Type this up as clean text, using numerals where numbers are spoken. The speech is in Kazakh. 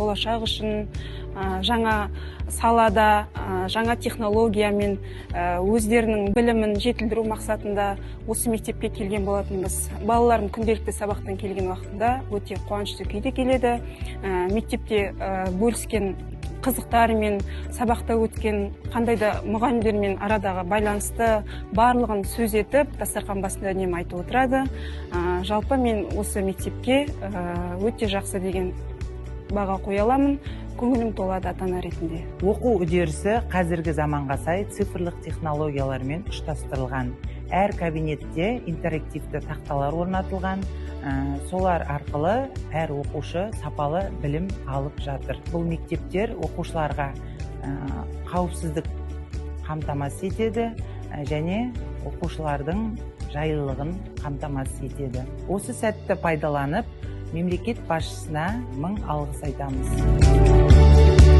Болашақ үшін жаңа салада, жаңа технологиямен өздерінің білімін жетілдіру мақсатында осы мектепке келген болатынбыз. Балаларым күнделікті сабақтан келген уақытында өте қуанышты күйде келеді. Мектепте бөліскен қызықтарымен, сабақта өткен қандай да мұғалімдермен арадағы байланысты барлығын сөз етіп, дастархан басында үнемі айтып отырады. Жалпы мен осы мектепке өте жақсы деген баға қоя аламын. Көңілім толады ата ана ретінде. Оқу үдерісі қазіргі заманға сай цифрлық технологиялармен ұштастырылған. Әр кабинетте интерактивті тақталар орнатылған. Солар арқылы әр оқушы сапалы білім алып жатыр. Бұл мектептер оқушыларға қауіпсіздік қамтамасыз етеді және оқушылардың жайлылығын қамтамасыз етеді. Осы сәтті пайдаланып, мемлекет басшысына мың алғыс айтамыз.